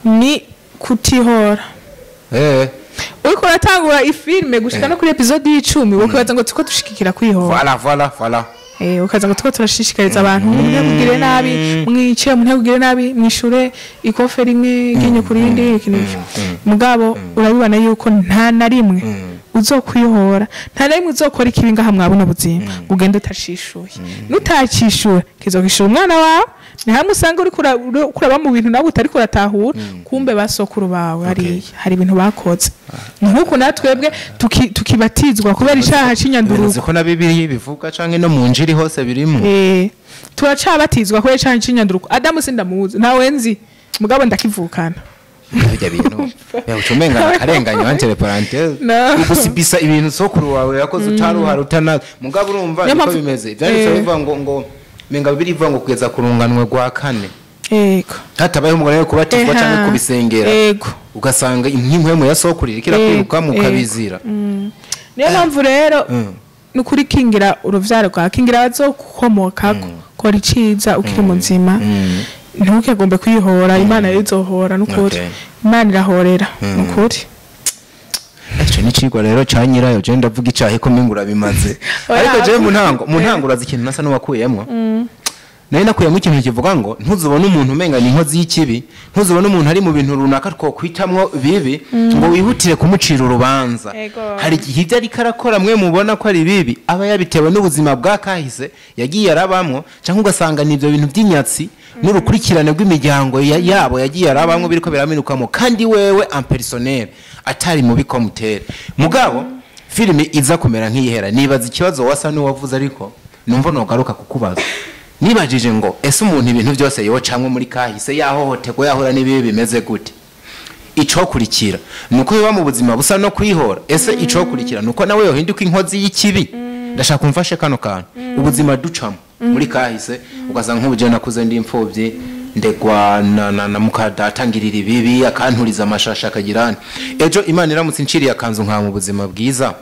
ni kutihora. Uriko uratangura ifilme gushika no kuri épisode y'10, ukibaza ngo tuko dushigikira kwihora. Voilà, voilà, voilà. Ukaza ngo tuko turashishikariza abantu umuntu yakugiriye nabi mwice, umuntu yakugiriye nabi mwishure ikofe rimwe iryinyo ku rindi, ikintu iki. Mugabo urabibona yuko nta na rimwe uzokwihora, nta na rimwe uzokora ikibi ngaha mwabona buzima ngo ugende utashishuye. Nutacishura, kizokishura umwana wawe. Ni hamwe usanga uriko uraba mu bintu nawe utariko uratahura, kumbe basokuru bawe hariya hari ibintu bakoze, nk'uku natwebwe tukibatizwa kubera icaha c'inyanduruko. Uzi ko na Bibiliya bivuga, canke no mu njiri hose birimo. Turacabatizwa kubera icaha c'inyanduruko. Adamu sindamuzi, ntawe nzi, mugabo ndakivukana. Bijya bintu uca umenga akarenganya, entre parenthèses. No. Ugusibisa ibintu sokuru wawe yakoze utaruhara utanazi, mugabo urumva Niyo niko mpamvu- bimeze. Ivyanditse bivuga ngo menga Bibiliya ivuga ngo kugeza ku runganwe rwa kane hatabayeho umugore wo kubatizwa canke kubisengera, ugasanga impwemu ya sokuru iriko irakwiruka mukabizira. Niyo mpamvu rero ni ukuri, kingira uruvyaro rwawe, kingira abazokukomokako, kora iciza ukiri muzima, ntukegombe kwihora. Imana rero izohora nukuri. Imana irahorera nukuri. Ico ni icigwa rero ca nyirayo. Je ndavuga icahe ko menga urabimaze. Oya. Ariko jewe mu ntango urazi ikintu nasa n'uwakuyemwo? Nari nakuyemo ikintu kivuga ngo ntuzubone umuntu umenga ni inkozi y'ikibi, ntuzubone umuntu ari mu bintu runaka twokwitamwo bibi, ngo wihutire kumucira urubanza. Hari igihe ibyo ariko arakora mwe mubona ko ari bibi aba yabitewe n'ubuzima bwa kahise yagiye arabamwo, cyangwa ugasanga ni ibyo bintu by'inyatsi n'urukurikirane rw'imiryango yabo yagiye arabamwo biriko biraminukamo, kandi wewe en personnel atari mubi komutere. Mugabo filime iza kumera nk'iyihera, nibaza ikibazo wasa n'uwavuze, ariko numva nogaruka kukubaza. Nibajije ngo ese umuntu ibintu byose yocamwe muri kahise, yahohoterwa, yahura n'ibibi bimeze gute, icokurikira nuko biba mu buzima busa no kwihora? Ese icokurikira nuko nawe yohinduka inkozi y'ikibi? Ndashaka umfashe kano kantu. Ubuzima ducamo muri kahise, ugasanga nk'ubu jewe nakuze ndi imfubyi. Ndegwa na mukadata ngirira ibibi, akanturiza amashasha, akagirana ejo Imana iramutse inciriye akanzu nka mu buzima bwiza,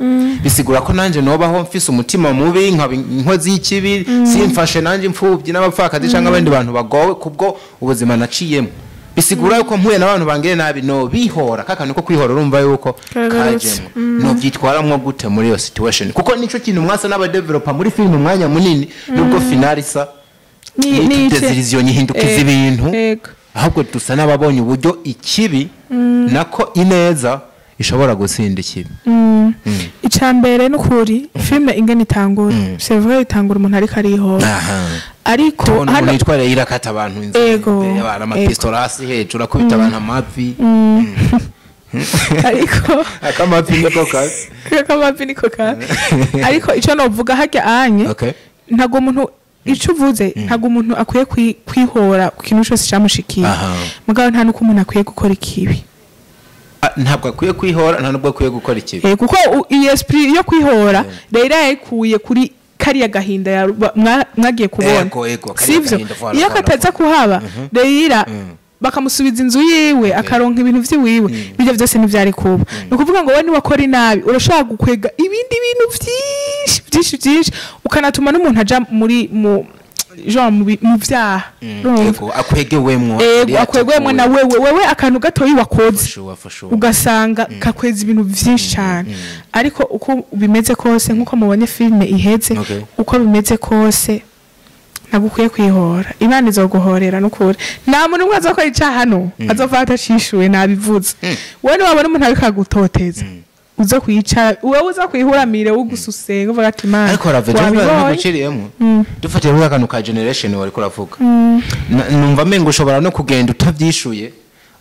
bisigura ko nanjye nobaho mfise umutima mubi, nkaba inkozi y'ikibi, simfashe nanjye imfubyi n'abapfakazi cyangwa abandi bantu bagowe kubwo ubuzima naciyemo? Bisigura yuko mpuye n'abantu bangire nabi no bihora, kakantu ko kwihora, urumva yuko Karagarutse. kajemo, no byitwaramwo gute muri iyo situation? Kuko nico kintu mwasa n'abadeveloper muri film umwanya munini, nubwo finale isa Ni désillusion, ihindukiza ibintu, ahubwo dusa n'ababonye uburyo ikibi, nako ineza, ishobora gutsinda ikibi. Icya mbere n'ukuri, filime ingene itangura, c'est vrai, itangura umuntu ariko arihora, ariko tubona hano umuntu yitwa Leila akata abantu inzu imbere y'abantu, amapistola hasi hejuru, akubita abantu amavi. Ariko akamavi niko kabi. Akamavi niko kabi, ariko icyo novuga harya anye, ntabwo umuntu, icyo uvuze, ntabwo umuntu akwiye kwihora ku kintu cyose cyamushikiye. Mugabo nta n'uko umuntu akwiye gukora ikibi. Ah, ntabwo akwiye kwihora, nta nubwo akwiye gukora ikibi. Kuko iyi esprit yo kwihora rero yayikuye kuri kariya gahinda mwagiye kubona. Ego, kariya sivyo? gahinda, voilà, Iyo voilà, kataza voilà. kuhaba, Leila bakamusubiza inzu yiwe, akaronka ibintu vyiwiwe, bijya byose ntivyari kuba. Ni ukuvuga ngo wowe niwakora inabi, urashobora gukwega ibindi bintu vyinshi byinshi byinshi, ukanatuma n'umuntu aja muri mu genre mu vyaha. Urumva? Ego, akwegewemwo. Ego, akwegwemwo na wewe akantu gatoyi wakoze, For sure, for sure. ugasanga kakweza ibintu byinshi cyane. Ariko uko bimeze kose, nk'uko mubonye filime iheze, uko bimeze kose ntabwo ukwiye kwihora. Imana izoguhorera n'ukuri. Nta muntu umwe azokora icyaha hano azova atacishuwe. Nabivuze, wowe niwabona umuntu ariko agutoteza, uza kwicara, wowe uza kwihuramire, ugususenga, uvuga ati: "Imana, Ariko rave wabibonye?" Ntaguciriyemo, dufatiye muri akantu ka generation wari kuravuga, numva mengo ushobora no kugenda utavyishuye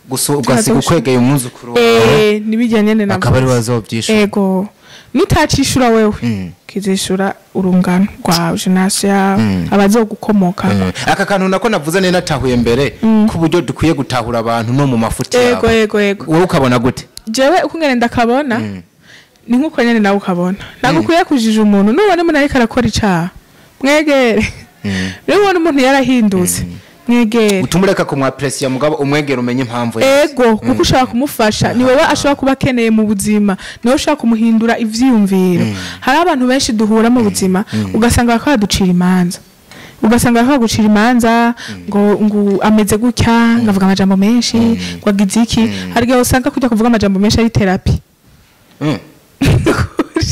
gusa, ugasiga ukwegeye umwuzukuru wawe, Nibijyanye nyene akaba ari we azovyishura. Ego, nutacishura wewe, kizishura urungano rwawe, génération yawe, abazogukomoka. Aka kantu nako navuze nari natahuye mbere, ku buryo dukwiye gutahura abantu no mu mafuti yabo. Ego. Wowe ukabona gute? Jewe uko ngene ndakabona ni nkuko nyene nawe ukabona. Ntabwo ukwiye kujija umuntu. Nubona umuntu ariko arakora icaha, mwegere. Nubona umuntu yarahindutse, mwegere. Utumureka kumwapresiya, mugabo umwegera umenye impamvu yazo. Ego, kuko ushobora kumufasha, ni wowe ashobora kuba akeneye mu buzima, ni wowe ushobora kumuhindura ivyiyumviro. Hari abantu benshi duhura mu buzima, ugasanga bariko baducira imanza, ugasanga bariko bagucira imanza ngo ameze gutya, ngo avuga amajambo menshi, ngo agize iki. Hari igihe usanga kujya kuvuga amajambo menshi ari thérapie.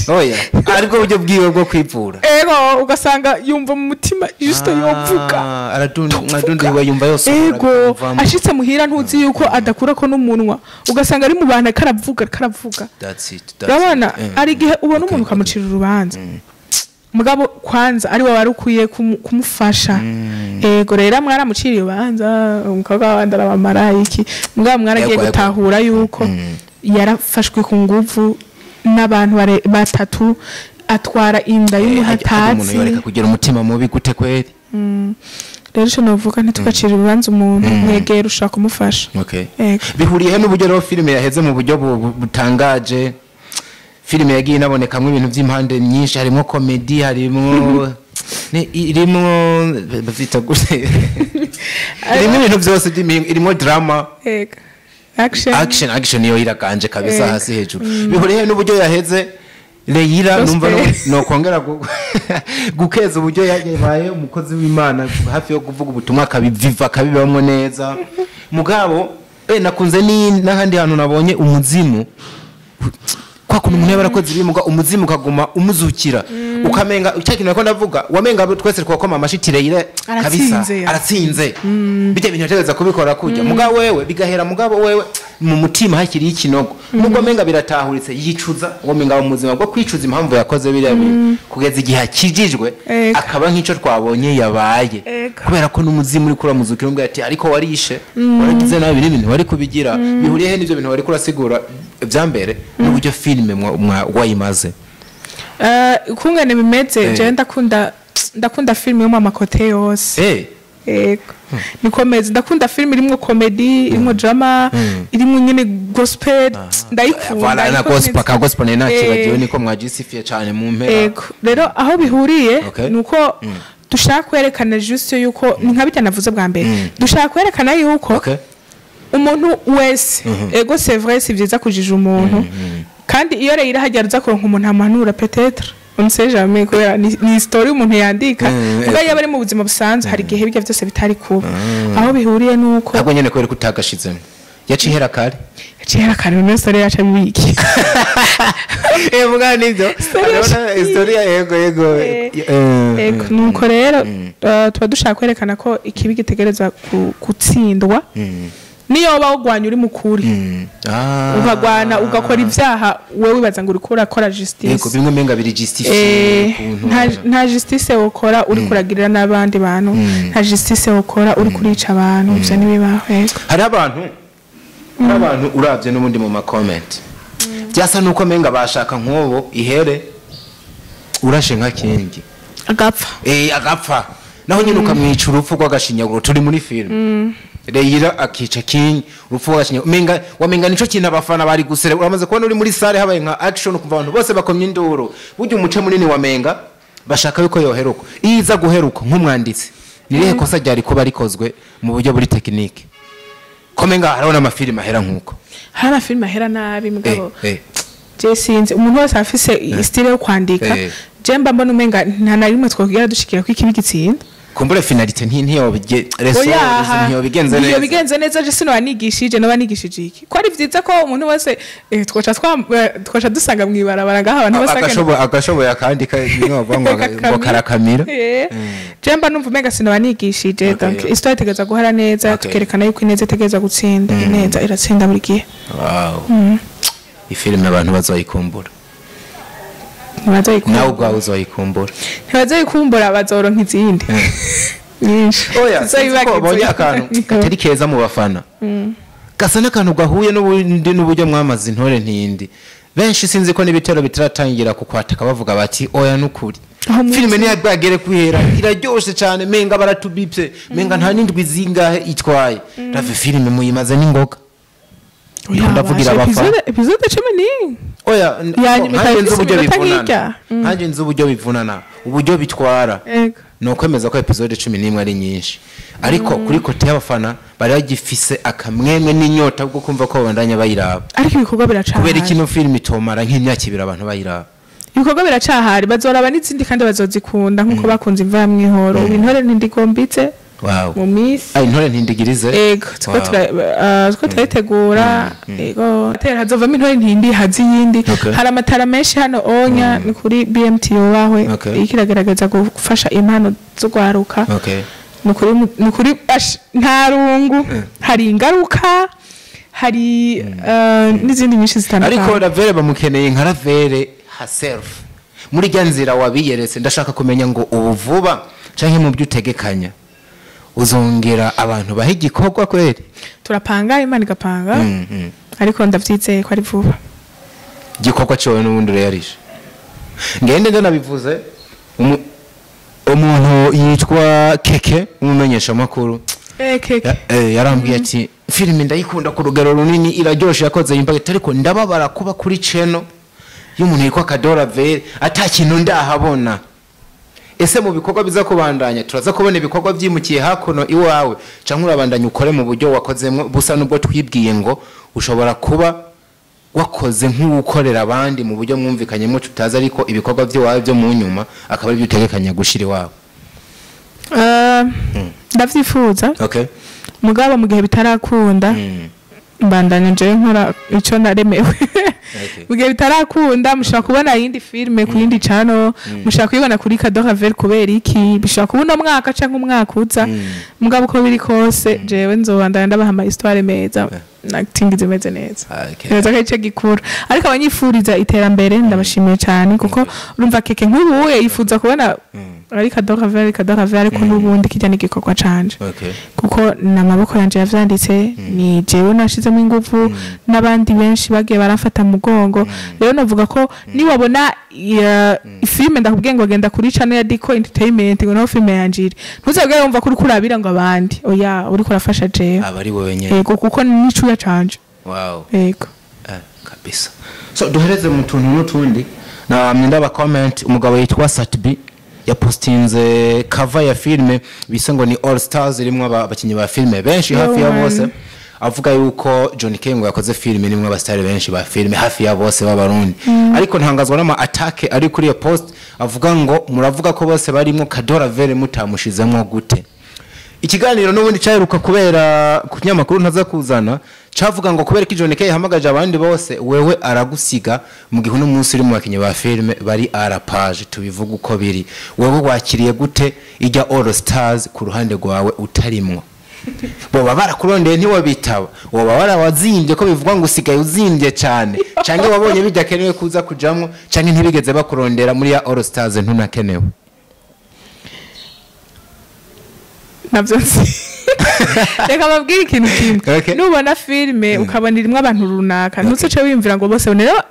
Oya, aribwo buryo bwiwe bwo kwivura. Ego, ugasanga yumva mu mutima juste yovuga. Aradundiwe, yumva yose. Ego, ashitse muhira ntuzi yuko adakurako n'umunwa, ugasanga ari mu bantu karavuga karavuga. That's it, that's Urabona, it. hari igihe ubona umuntu ukamucira urubanza, mugabo kwanza ari wowe wari ukwiye kumufasha. Ego, rero mwaramuciriye urubanza, umukobwa w'abandi arabamara iki, mugabo mwaragiye gutahura yuko yarafashwe ku nguvu n'abantu batatu, atwara inda y'umuntu Harya umuntu atazi. yoreka kugira umutima mubi gute kweri? Rero ico novuga, ntitugacire urubanza umuntu. Mwegera, ushaka kumufasha. Ego. Bihuriye he n'uburyo rero filime yaheze mu buryo butangaje? Filime yagiye inabonekamwo ibintu by'impande nyinshi, harimo comedy, harimo irimo, bavyita gute, irimo ibintu byose by'imihingo, irimo drama. Ego, action. Action niyo iraganje kabisa. Ego. Hasi hejuru, bihuriye he n'uburyo yaheze Leila? Gospel. Numva nokongera gukeza uburyo yabaye umukozi w'Imana, hafi yo kuvuga ubutumwa, akabiviva, akabibamwo neza. Mugabo nakunze ni n'ahandi hantu nabonye umuzimu, kwa kuntu umuntu yaba yarakoze ibimuga, umuzimu ukaguma umuzukira, ukamenga cya kintu nako ndavuga, wamenga abo twese twakoma amashi, Leila kabisa. Aratsinze, ya. Aratsinze, bijya bintu yategereza kubikora kujya, mugabo wewe bigahera, mugabo wewe mu mutima hakiriho ikinogo, nubwo menga biratahuritse, yicuza, uwo menga mu buzima bwo kwicuza impamvu yakoze biriya bintu, kugeza igihe akijijwe, akaba nk'icyo twabonye yabaye. Kubera ko n'umuzimu uri kuramuzukira umubwira ati: "Ariko warishe, waragize nabi, n'ibintu wari kubigira." Bihuriye he n'ibyo bintu wari kurasigura bya mbere n'uburyo filime wayimaze? Ukungene bimeze, jewe ndakunda filime yo mu ma côté yose. Ego, nikomeze, ndakunda filime irimwo comedy, irimwo drama, irimwo nyene gospel, ndayikunda. Voilà, na Niko gospel. meze. Ka gospel nari nakibagiwe, niko mwagisifiye cyane mu mpera. Ego, rero aho bihuriye, nuko Dushaka kwerekana juste yuko ni nka bijya navuze bwa mbere, dushaka kwerekana yuko umuntu wese, ego, c'est vrai, si vyiza kujija umuntu, kandi iyo rero hajya uza kuronka umuntu amanura, peut-être, on ne sait jamais, kubera ni story umuntu yandika. Ubwo iyo bari mu buzima busanzwe, hari igihe bijya byose bitari kuba. Aho bihuriye nuko Ntabwo nyene kubera ko utagashizemo, yaciye ihera kare. Yaciye ihera kare, none story yaca bibiki? Vuga nibyo. Story. Story, yego. Ego, nuko rero tuba dushaka kwerekana ko ikibi gitegereza gutsindwa, niyo waba wagwanya uri mukuri, ukagwana ugakora ibyaha, wowe wibaza ngo uriko urakora justice. Yego, bimwe menga biri justifié. Ukuntu Nta justice wokora uri kuragirira n'abandi bantu, nta justice wokora uri kurica abantu. Ivyo ntibibaho, yego. Hari abantu uravye n'ubundi mu ma comment byasa nuko menga bashaka nk'ubu ihere urashe nka Kingi agapfa. Agapfa, naho nyine ukamwica urupfu rw'agashinyaguro. Turi muri film, Leila akica King urupfu rw'agashinyaguro, menga wamenga nico kintu abafana bari gusere. Uramaze kubona uri muri salle habaye nka action, kumva abantu bose bakomye induru, burya umuce munini wamenga bashaka yuko yoheruka. Iyo iza guheruka, nk'umwanditsi, ni irihe kosa ryari kuba rikozwe mu buryo buri technique, ko menga hariho n'amafilime ahera nk'uko? Hari amafilime ahera nabi, mugabo je sinzi, umuntu wese afise style yo kwandika. Je mba mbona umenga nta na rimwe twokigera dushikira ko ikibi gitsinda. Kumbure finalité ntiyobige reso Oya, ntiyobigenze neza. Ntiyobigenze neza. Je sinoba nigishije, noba nigishije iki? Ko ari vyiza ko umuntu wese twoca dusanga mw'ibarabara ngaha abantu bose bagenda Agashoboye akandi bimwe bavuga ngo karakamira. Je mba numva umenga sinoba nigishije. Donc histoire itegereza guhera neza, tukerekana yuko ineza itegereza gutsinda. Ineza iratsinda buri gihe. Wow, ifilime abantu bazoyikumbura. Ntibazoyikumbura. Nawe ubwawe uzoyikumbura. Ntibazoyikumbura, bazoronka izindi nyinshi. Oya, sinzi ko wabonye akantu katari keza mu bafana, gasa n'akantu gahuye n'ubundi n'uburyo mwamaze Intore Ntindi. Benshi sinzi ko n'ibitero bitaratangira kukwataka, bavuga bati: "Oya, nukuri Aho munsi- filime niyo bwagere kwihera iraryoshe cyane, menga baratubipse, menga nta n'indwi zingahe itwaye rave, filime muyimaze n'ingoga." Ndiko ndavugira abafana. Épisode 11. Oya, Ya nyuma nkanjye ikaba nzi ifise uburyo iminota bivunana. nk'irya. Nkanjye nzi uburyo bivunana, uburyo bitwara. Ni ukwemeza ko épisode 11 ari nyinshi, ariko kuri côté y'abafana bari bagifise akamwemwe n'inyota bwo kumva ko babandanya bayiraba. Ariko ibikorwa biracahari. Kubera ikino filime itomara nk'imyaka 2 abantu bayiraba? Ibikorwa biracahari, bazoraba n'izindi kandi bazozikunda nk'uko bakunze Imva ya Mwihoro. Ubu Intore Ntindigombitse mu minsi. Ah, Intore Ntindigirize. Ego, tuko turayitegura. Ego, tera hazovamo Intore Ntindi, hazi iyindi. Hari amatara menshi hano onya ni kuri BMT yubahwe. Iriko iragerageza gufasha impano z'ugwaruka. Ni ukuri nta rungu, hari ingaruka, hari n'izindi nyinshi zitandukanye. Ariko Ravere bamukeneye nka Ravere herself muri rya nzira wabiyeretse. Ndashaka kumenya ngo ubu vuba canke mu byo utegekanya uzongera abantu baha igikorwa kweri? Turapanga, Imana igapanga, ariko ndavyizeye ko ari vuba. Igikorwa cyawe n'ubundi urayarisha ngende ndanabivuze. Umuntu yitwa Keke, umumenyeshamakuru, Keke. Yarambwiye ati: "Filime ndayikunda ku rugero runini, iraryoshe, yakoze impact, ariko ndababara kuba kuri channel y'umuntu yitwa Kadora Vere ata kintu ndahabona." Ese mu bikorwa biza kubandanya turaza kubona ibikorwa byimukiye hakuno iwawe, canke urabandanya ukore mu buryo wakozemwo busa n'ubwo twibwiye ngo ushobora kuba wakoze nk'uwukorera abandi mu buryo mwumvikanyemo tutazi, ariko ibikorwa by'iwawe byo mu nyuma akaba aribyo utegekanya gushira iwawe? Ndavyifuza, mugabo mu gihe bitarakunda, mbandanya jewe nkora ico naremewe. Mu gihe bitarakunda, mushobora kubona iyindi filime ku yindi channel, mushobora kuyibona kuri Cadeau Ravelle. Kubera iki bishobora kuba uno mwaka canke umwaka uza, mugabo uko biri kose jewe nzobandanya ndabaha ama histoire meza na acting zimeze neza. Neza ko aricyo gikuru. Ariko abanyifuriza iterambere ndabashimiye cyane, kuko urumva Keke nk'ubu yifuza kubona ari Cadeau Ravelle, Cadeau Ravelle, ariko n'ubundi kijya n'igikorwa canje, kuko ni amaboko yanje yavyanditse, ni jewe nashizemo ingufu n'abandi benshi bagiye baramfata mu mugongo. Rero navuga ko niwabona filime, ndakubwiye ngo genda kuri channel ya Dico Entertainment, ngo naho filime yanje iri, ntuzabwire wumva ko uriko urabira ngo abandi. Oya, uriko urafasha jewe. Aba ari wowe nyene. Yego, kuko ni icuya canje. Yego. Kabisa. So duhereze mu tuntu n'utundi na ndaba comment. Umugabo yitwa Satbi. Yapostinze cover ya filme bise ngo ni All Stars, irimwo abakinyi ba filme benshi hafi ya bose, avuga yuko John K ngo yakoze filme nimwe abastari benshi ba filme hafi ya bose b'Abarundi. Ariko ntangazwa n'ama attack ari kuri iyo post, avuga ngo muravuga ko bose barimo, Kadora Vere mutamushizemwo gute? Ikiganiro n'ubundi cyaheruka kubera ku kinyamakuru ntaza kuzana, cavuga ngo kubera ko John K yahamagaje abandi bose, wewe aragusiga, mu gihe uno munsi uri mu bakinyi ba filme bari à la page. Tubivuga uko biri, wewe wakiriye gute ijya All Stars ku ruhande rwawe utarimwo? Boba barakurondeye ntiwabitaba? Woba warawazimbye, ko bivugwa ngo usigaye uzimbye cyane? Canke wabonye bidakenewe kuza kujamwo? Canke ntibigeze bakurondera muri ya All Stars, ntunakenewe? Nabyo nzi. Reka babwire ikintu kimwe. Nubona filime ukabona irimwo abantu runaka, ntuce wiyumvira ngo bose. Rero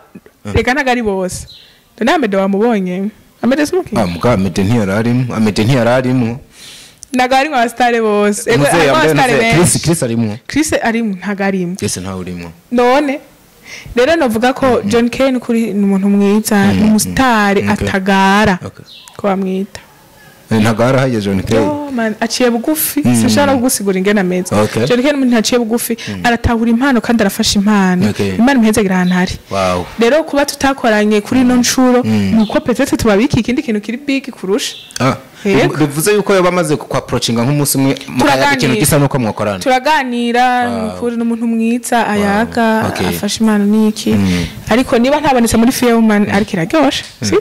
reka, ntabwo ari bose. None Amede wamubonye? Amede si umukinyi? Ah, muga Amede ntiyararimo, Amede ntiyararimo. Ntabwo ari abasitari bose. Ego, Muzehe harimo yambaye abasitari Chris benshi. Chris arimwo. Chris arimo? Ntabwo arimo. Chris ntawe urimo. None rero novuga ko John Kane kuri ni umuntu mwiza, ni umusitari atagara ko bamwita. Ntabwo harahaye John K. Oh, man, aciye bugufi, sinshobora no kugusigura ingene ameze. John Kane umuntu aciye bugufi, aratahura impano kandi arafasha impano. Imana imuhezagira ahantu ari. Rero kuba tutakoranye kuri ino nshuro, ni uko peut-être tubabika ikindi kintu kiri big kurusha. Yego. Bivuze yuko yoba amaze ku approachinga nk'umunsi umwe mukayaga ikintu Turaganira. gisa nuko mwakorana? Turaganira, ni ukuri ni umuntu mwiza, ayaga, afasha impano n'iki. Ariko niba ntabonetse muri film, ariko iraryoshe, sibyo?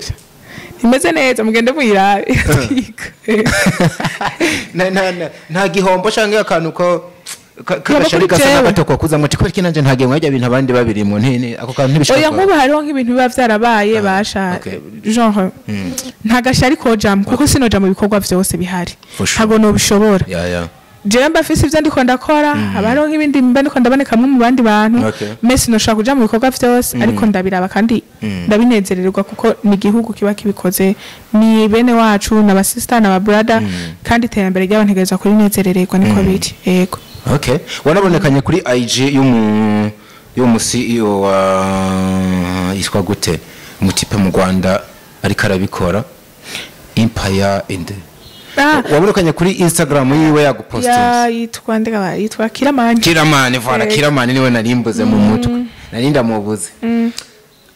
Imeze neza, mugende muyirabe, iratwika. Nta gihombo canke akantu ko kagashari kuri gasa jewe. n'agato kokuzamo ati kubera iki nanje ntagiye mwajya bintu abandi babirimo? Ako kantu ntibishobora Oya, kubaho. nk'ubu hariho nk'ibintu biba vyarabaye basha genre nta gashari kojamo, kuko sinoja mu bikorwa vyose bihari. For sure. Ntabwo nobishobora. Jewe mba mfise ivyo ndiko ndakora, haba hariho nk'ibindi mba ndiko ndabonekamwo mu bandi bantu. Mais sinoshobora kuja mu bikorwa vyose, ariko ndabiraba kandi ndabinezererwa, kuko ni igihugu kiba kibikoze, ni bene wacu, ni abasista, ni ababrada, kandi iterambere ryabo ntegerezwa kurinezerererwa. Niko biri, yego. Okay, wanabonekanye kuri IG y'umu CEO wa yitwa gute, umutipe mu Rwanda ariko arabikora, Empire and wabonekanye kuri Instagram yiwe yagupostinze. Ya, yitwa ndega, yitwa Kiramani. Kiramani, voilà. Kiramani niwe narimbuze mu mutwe, nari ndamubuze.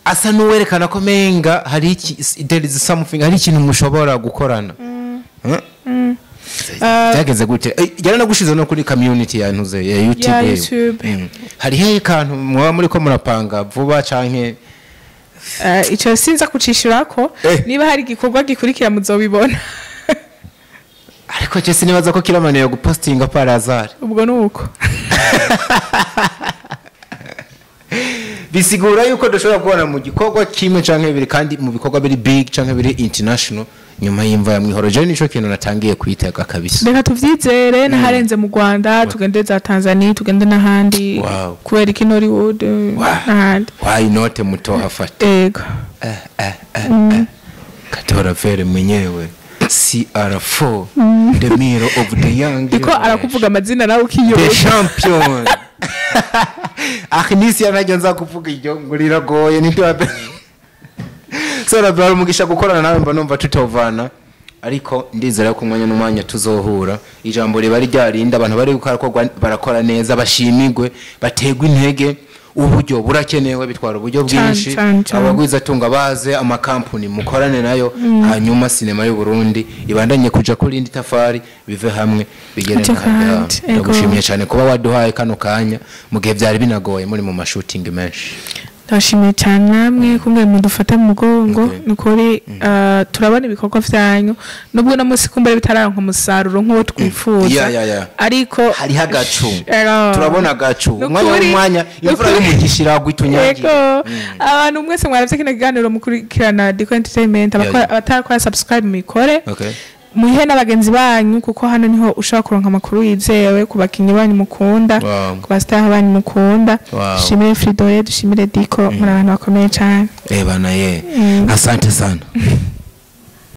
Asa n'uwerekana ko menga hari iki, there is something, hari ikintu mushobora gukorana. Huh? Byageze gute? Yaranagushize no kuri community ya ntuze ya YouTube Ya yewe. YouTube. Hariho akantu mwaba muri ko murapanga vuba canke? Ico sinza kucishurako. Niba hari igikorwa gikurikira muzobibona. Ariko je sinibaza ko Kiramani yo gupostinga par hasard. Ubwo nuko. Bisigura yuko dushobora kubona mu gikorwa kimwe canke bibiri, kandi mu bikorwa biri big canke biri international, nyuma y'imva ya Mwihoro. Je nico kintu natangiye kwitega kabisa. Reka tuvyizere, naharenze mu Rwanda, tugende za Tanzania, tugende n'ahandi. Kubera iki Nollywood, n'ahandi. Why not? Mutohafata. Ego. Katora Vere mwenyewe, CR4, the mirror of the young Ndiko generation. arakuvuga amazina nawe The ukiyobora. champion Ahnisi yanajya nza kuvuga iryo ngo riragoye ntiwabe. So Rabbi, umugisha gukorana nawe, mba numva tutovana, ariko ndizera ko umwanya n'umwanya tuzohura. Ijambo riba ryarinda abantu bari gukora ko barakora neza, bashimigwe, bategwe intege. Uburyo burakenewe, bitwara uburyo bwinshi. Cane, cane. Abagwizatunga baze, amakampuni mukorane nayo, hanyuma sinema y'u Burundi ibandanye kuja kuri indi tafari, bive hamwe bigere Kuja n'ahandi kandi, hantu. ego. Ndagushimiye cyane kuba waduhaye kano kanya mu gihe byari binagoye muri mu mashooting menshi. Ndashimiye cyane namwe kumwe mudufata mu mugongo. Ni ukuri, turabona ibikorwa vyanyu, nubwo uno munsi kumbure bitararonka umusaruro nk'uwo twifuza, ariko Hariho agacu. Ego. Turabona agacu. Ni Umwanya ukuri. w'umwanya, imvura Ni ukuri. y'umugisha iragwa itunyagira. Yego. Abantu mwese mwaravye kino kiganiro, mukurikirana Dico Entertainment, abatarakora subscribe muyikore, muhe n'abagenzi banyu, kuko hano niho ushobora kuronka amakuru yizewe ku bakinyi banyu mukunda, ku bastar banyu mukunda. Dushimire Fridore, dushimire Dico, muri abantu bakomeye cyane. Eh bana ye, asante sana.